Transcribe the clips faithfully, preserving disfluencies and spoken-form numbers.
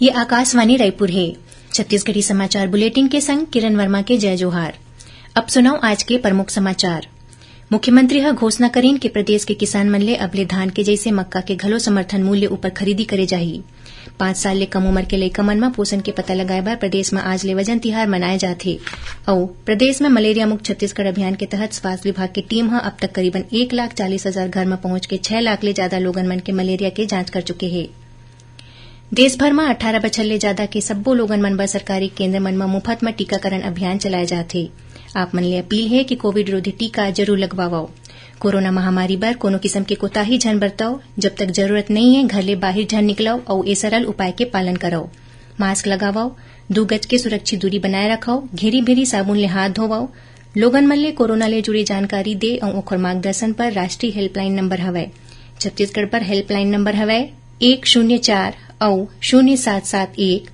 ये आकाशवाणी रायपुर हे। छत्तीसगढ़ी समाचार बुलेटिन के संग किरण वर्मा के जय जोहार। अब सुनव आज के प्रमुख समाचार। मुख्यमंत्री ह घोषणा करिन कि प्रदेश के किसान मन ले अब ले धान के जइसे मक्का के घलो समर्थन मूल्य ऊपर खरीदी करे जाही। पाँच साल ले कम उमर के लइका मन म पोषण के पता लगाए बर प्रदेश म आज ले वजन तिहार मनाए जात हे। अउ प्रदेश म मलेरिया मुक्त छत्तीसगढ़ अभियान के तहत स्वास्थ्य विभाग के टीम ह अब तक करीबन एक लाख चालीस हजार घर म पहुंच के छह लाख ले जादा लोगन मन के मलेरिया के जांच कर चुके हे। देश भर म अठारह बछर ले जादा के सब्बो लोगन मन बर सरकारी केंद्र मन म मुफत म टीकाकरण अभियान चलाए जात हे। आप मन ले अपील हे कि कोविड विरोधी टीका जरूर लगवावव। कोरोना महामारी बर कोनो किसम के कोताही झन बरतव। जब तक जरूरत नइ हे, घर ले बाहिर झन निकलव अउ ए सरल उपाय के पालन करव। मास्क लगावव, दू गज के सुरक्षित दूरी बनाए रखव, घेरी-भेरी साबुन ले हाथ धोवव। लोगन मन ले कोरोना ले जुड़े जानकारी दे अउ ओखर मार्गदर्शन पर राष्ट्रीय हेल्पलाइन नंबर हवय। छत्तीसगढ़ पर हेल्पलाइन नंबर हवय एक शून्य चार अउ शून्य सात सात एक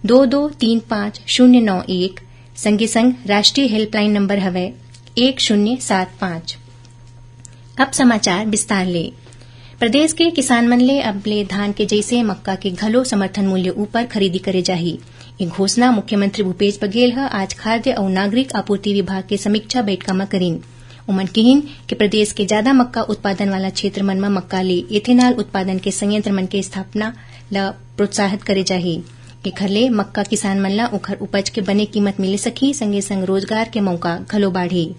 दो दो तीन पाँच शून्य नौ एक। संगे संग राष्ट्रीय हेल्पलाइन नंबर हवय एक शून्य सात पाँच। अब समाचार विस्तार ले। प्रदेश के किसान मन ले अब ले धान के जइसे मक्का के घलो समर्थन मूल्य ऊपर खरीदी करे जाही। ये घोषणा मुख्यमंत्री भूपेश बघेल ह आज खाद्य अउ नागरिक आपूर्ति विभाग के समीक्षा बैठका म करिन। उमन किहिन कि प्रदेश के जादा मक्का उत्पादन वाला क्षेत्र मन म मक्का ले एथेनॉल उत्पादन के संयंत्र मन के स्थापना ल प्रोत्साहित करे जाही। एखर ले मक्का किसान मन ल ओखर उपज के बने कीमत मिले सकही, संगे संग रोजगार के मौका घलो बाढ़ही।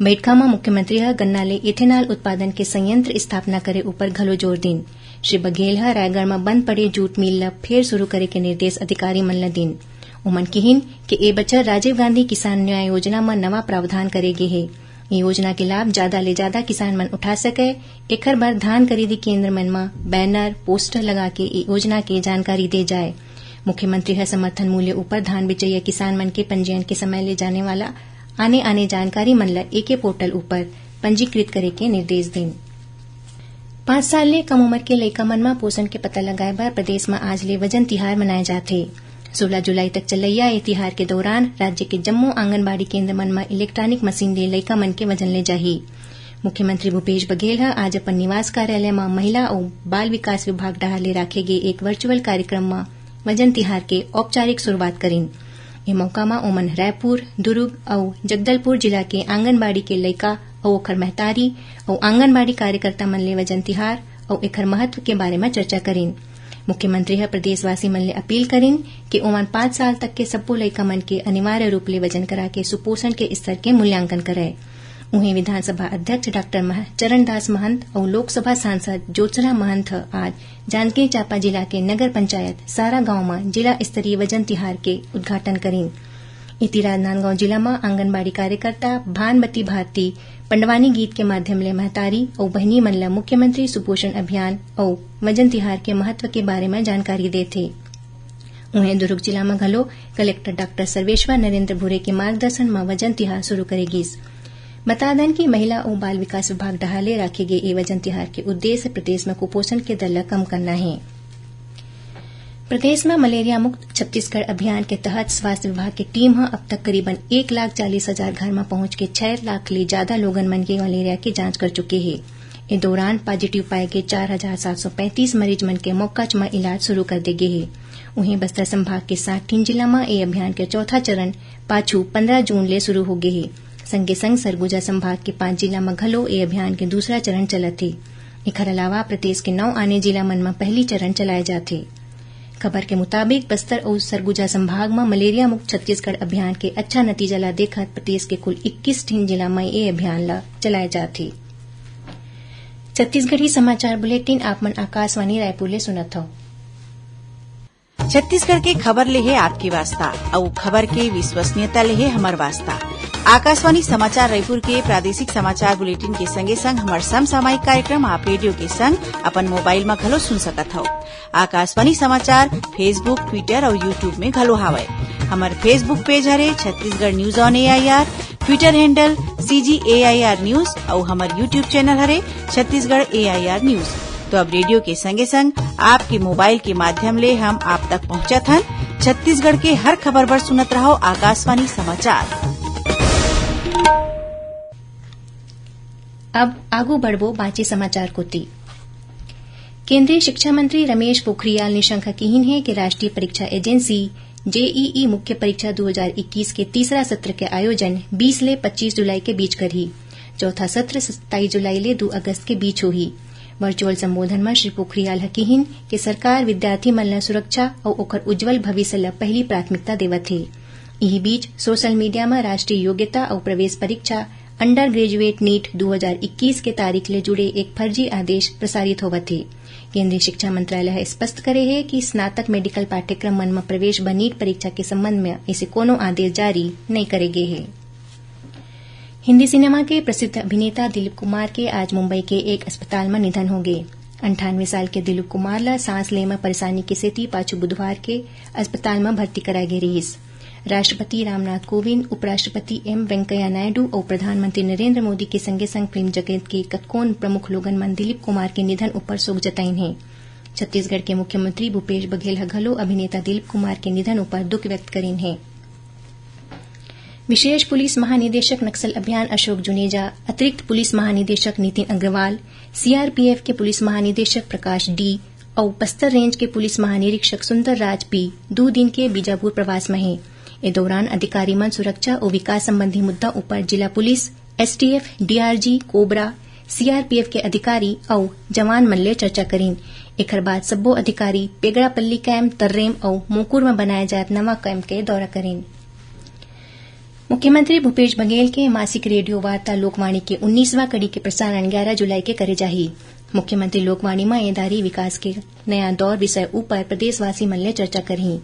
बैठका म मुख्यमंत्री ह गन्ना ले एथेनॉल उत्पादन के संयंत्र स्थापना करे ऊपर घलो जोर दिन। श्री बघेल ह रायगढ़ म बंद पड़े जूट मिल ल फेर शुरू करे के निर्देश अधिकारी मन ल दिन। उमन किहिन कि ए बछर राजीव गांधी किसान न्याय योजना म नवा प्रावधान करे गे हे। ए योजना के लाभ जादा ले जादा किसान मन उठा सकय, एखर बर धान खरीदी केंद्र मन म बैनर, पोस्टर लगा के ए योजना के जानकारी दे जाय। मुख्यमंत्री ह समर्थन मूल्य ऊपर धान बेचइया किसान मन के पंजीयन के समय ले जाने वाला आने-आने जानकारी मन ल एके पोर्टल ऊपर पंजीकृत करे के निर्देश दिन। पाँच साल ले कम उमर के लइका मन म पोषण के पता लगाए बर प्रदेश म आज ले वजन तिहार मनाए जात हे। सोलह जुलाई तक चलइया ए तिहार के दौरान राज्य के जम्मो आंगनबाड़ी केंद्र मन म इलेक्ट्रॉनिक मशीन ले लइका मन के वजन ले जाही। मुख्यमंत्री भूपेश बघेल ह आज अपन निवास कार्यालय म महिला अउ बाल विकास विभाग डहार ले राखे गे एक वर्चुअल कार्यक्रम म वजन तिहार के औपचारिक शुरुआत करिन। ए मौका म ओमन रायपुर, दुर्ग अउ जगदलपुर जिला के आंगनबाड़ी के लइका अउ ओखर महतारी अउ आंगनबाड़ी कार्यकर्ता मन ले वजन तिहार अउ एखर महत्व के बारे म चर्चा करिन। मुख्यमंत्री ह प्रदेशवासी मन ले अपील करिन कि ओमन पाँच साल तक के सब्बो लइका मन के अनिवार्य रूप ले वजन करा के सुपोषण के स्तर के मूल्यांकन करय। उहें, विधानसभा अध्यक्ष डॉक्टर मह-, चरणदास महंत अउ लोकसभा सांसद ज्योत्सना महंत ह आज जांजगीर चांपा जिला के नगर पंचायत सारा गांव म जिला स्तरीय वजन तिहार के उद्घाटन करिन। इति राजनांदगांव जिला म आंगनबाड़ी कार्यकर्ता भानमती भारती पंडवानी गीत के माध्यम ले महतारी अउ बहिनी मन ल मुख्यमंत्री सुपोषण अभियान अउ वजन तिहार के महत्व के बारे म जानकारी देथे। उहें, दुर्ग जिला म घलो कलेक्टर डॉक्टर सर्वेश्वर नरेंद्र भूरे के मार्गदर्शन म वजन तिहार शुरू करे गिस। बता दन कि महिला अउ बाल विकास विभाग डहार ले राखे गे ए वजन तिहार के उद्देश्य प्रदेश म कुपोषण के दर ल कम करना हे। प्रदेश म मलेरिया मुक्त छत्तीसगढ़ अभियान के तहत स्वास्थ्य विभाग के टीम ह अब तक करीबन एक लाख चालीस हजार घर म पहुंच के छह लाख ले जादा लोगन मन के मलेरिया के जांच कर चुके हे। ए दौरान पॉजिटिव पाए गे चार हजार सात सौ पैंतीस मरीज मन के मौका म इलाज शुरू कर दे गे हे। उहें, बस्तर संभाग के सात ठिन जिला म ए अभियान के चौथा चरण पाछू पंद्रह जून ले शुरू हो गे हे। संगे संग सरगुजा संभाग के पांच जिला म घलो ए अभियान के दूसरा चरण चलत हे। एखर अलावा प्रदेश के नौ आने जिला मन म पहली चरण चलाए जात हे। खबर के मुताबिक, बस्तर अउ सरगुजा संभाग म मलेरिया मुक्त छत्तीसगढ़ अभियान के अच्छा नतीजा ला देखत प्रदेश के कुल इक्कीस ठिन जिला म ए अभियान ला चलाए जात हे। छत्तीसगढ़ी समाचार बुलेटिन आप मन आकाशवाणी रायपुर ले सुनत हव। छत्तीसगढ़ के खबर ले हे आपके वास्ता, अउ खबर के विश्वसनीयता ले हे हमर वास्ता। आकाशवाणी समाचार रायपुर के प्रादेशिक समाचार बुलेटिन के संगे संग हमर समसामयिक कार्यक्रम आप रेडियो के संग अपन मोबाइल म घलो सुन सकत हव। आकाशवाणी समाचार Facebook, Twitter अउ YouTube में घलो हावय। हमर Facebook पेज हरे Chhattisgarh news on AIR, Twitter handle CG AIR news अउ हमर YouTube चैनल हरे छत्तीसगढ़ एआईआर न्यूज। तो अब रेडियो के संगे संग आपके मोबाइल के माध्यम ले हम आप तक पहुंचत हन। छत्तीसगढ़ के हर खबर बर सुनत रहव आकाशवाणी समाचार। अब आगू बढ़बो बांचे समाचार कोति। केंद्रीय शिक्षा मंत्री रमेश पोखरियाल निशंक ह किहिन हे कि राष्ट्रीय परीक्षा एजेंसी जेईई मुख्य परीक्षा दो हज़ार इक्कीस के तीसरा सत्र के आयोजन बीस ले पच्चीस जुलाई के बीच करही। चौथा सत्र सत्ताईस जुलाई ले दू अगस्त के बीच होही। वर्चुअल संबोधन म श्री पोखरियाल ह किहिन कि सरकार विद्यार्थी मन ल सुरक्षा अउ ओकर उज्जवल भविष्य ल पहिली प्राथमिकता देवत हे। इही बीच सोशल मीडिया म राष्ट्रीय योग्यता अउ प्रवेश परीक्षा अंडर ग्रेजुएट नीट दू हज़ार इक्कीस के तारीख ले जुड़े एक फर्जी आदेश प्रसारित होवत हे। केंद्रीय शिक्षा मंत्रालय ह स्पष्ट करे हे कि स्नातक मेडिकल पाठ्यक्रम मन म प्रवेश बर नीट परीक्षा के संबंध म अइसे कोनो आदेश जारी नइ करे गे हे। हिंदी सिनेमा के प्रसिद्ध अभिनेता दिलीप कुमार के आज मुंबई के एक अस्पताल म निधन हो गे। अंठानवे साल के दिलीप कुमार ल सांस ले म परेशानी के सेती पाछू बुधवार के अस्पताल म भर्ती कराए गे रिहिस। राष्ट्रपति रामनाथ कोविंद, उपराष्ट्रपति एम वेंकैया नायडू अउ प्रधानमंत्री नरेंद्र मोदी के संगे संग फिल्म जगत के कतकोन प्रमुख लोगन मन दिलीप कुमार के निधन उपर शोक जताइन हे। छत्तीसगढ़ के मुख्यमंत्री भूपेश बघेल ह घलो अभिनेता दिलीप कुमार के निधन उपर दुख व्यक्त करिन हे। विशेष पुलिस महानिदेशक नक्सल अभियान अशोक जुनेजा, अतिरिक्त पुलिस महानिदेशक नितिन अग्रवाल, सीआरपीएफ के पुलिस महानिदेशक प्रकाश डी अउ बस्तर रेंज के पुलिस महानिरीक्षक सुंदर राज पी दू दिन के बीजापुर प्रवास म हे। ए दौरान अधिकारी मन सुरक्षा अउ विकास संबंधी मुद्दा उपर जिला police, STF, DRG, cobra, CRPF के अधिकारी अउ जवान मन ले चर्चा करिन। एखर बाद सब्बो अधिकारी पेगड़ापल्ली कैंप, तर्रेम अउ मोकुर म बनाए जात नवा कैंप के दौरा करिन। मुख्यमंत्री भूपेश बघेल के मासिक रेडियो वार्ता लोकवाणी के उन्नीसवां कड़ी के प्रसारण ग्यारह जुलाई के करे जाही। मुख्यमंत्री लोकवाणी म ए दारी विकास के नया दौर विषय उपर प्रदेशवासी मन ले चर्चा करही।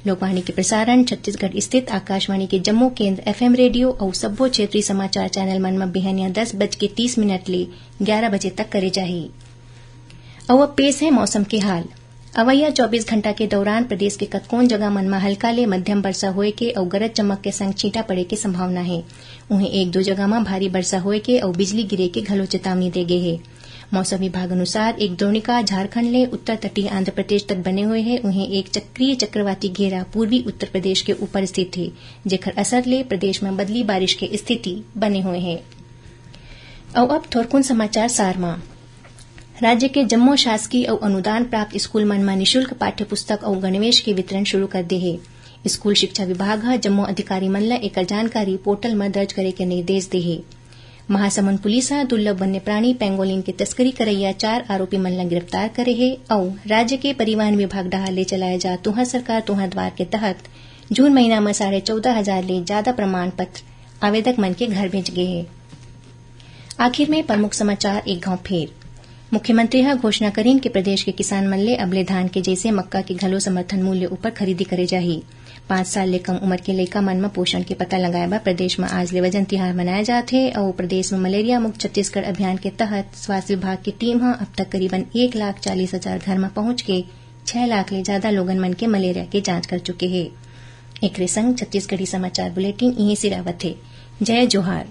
लोकवाणी के प्रसारण छत्तीसगढ़ स्थित आकाशवाणी के जम्मो केंद्र, एफएम रेडियो अउ सब्बो क्षेत्रीय समाचार चैनल मन म बिहनिया दस बज के तीस मिनट ले ग्यारह बजे तक करे जाही। अउ अब पेश हे मौसम के हाल। अवइया चौबीस घंटा के दौरान प्रदेश के कतकोन जगह मन म हल्का ले मध्यम बरसा होए के अउ गरज चमक के संग छींटा पड़े के संभावना हे। उहें, एक दो जगह म भारी बरसा होए के अउ बिजली गिरे के घलो चेतावनी दे गे हे। मौसम विभाग अनुसार, एक द्रोणिका झारखंड ले उत्तर तटीय आंध्र प्रदेश तक बने हुए हे। उहें, एक चक्रीय चक्रवाती घेरा पूर्वी उत्तर प्रदेश के ऊपर स्थित हे, जेकर असर ले प्रदेश म बदली बारिश के स्थिति बने हुए हे। अउ अब थोरकुन समाचार सार म। राज्य के जम्मो शासकीय अउ अनुदान प्राप्त स्कूल मन म निशुल्क पाठ्य पुस्तक अउ गणवेश के वितरण शुरू कर दे हे। स्कूल शिक्षा विभाग ह जम्मो अधिकारी मन ल एकर जानकारी पोर्टल म दर्ज करे के निर्देश दे हे। महासमुंद पुलिस ह दुर्लभ वन्य प्राणी पेंगोलिन के तस्करी करइया चार आरोपी मन ल गिरफ्तार करे हे अउ राज्य के परिवहन विभाग डहार ले चलाए जा तुंहर सरकार तुंहर द्वार के तहत जून महीना म साढ़े चौदह हजार ले जादा प्रमाण पत्र आवेदक मन के घर भेज गे हे। आखिर में प्रमुख समाचार एक घांव फेर। मुख्यमंत्री ह घोषणा करिन कि प्रदेश के किसान मन ले अब ले धान के जइसे मक्का के घलो समर्थन मूल्य ऊपर खरीदी करे जाही। पाँच साल ले कम उमर के लइका मन म पोषण के पता लगाए बर प्रदेश म आज ले वजन तिहार मनाए जात हे अउ प्रदेश म मलेरिया मुक्त छत्तीसगढ़ अभियान के तहत स्वास्थ्य विभाग के टीम ह अब तक करीबन एक लाख चालीस हजार घर म पहुंच के छह लाख ले जादा लोगन मन के मलेरिया के जांच कर चुके हे। एकरे संग छत्तीसगढ़ी समाचार बुलेटिन इहें सिरावत हे। जय जोहार।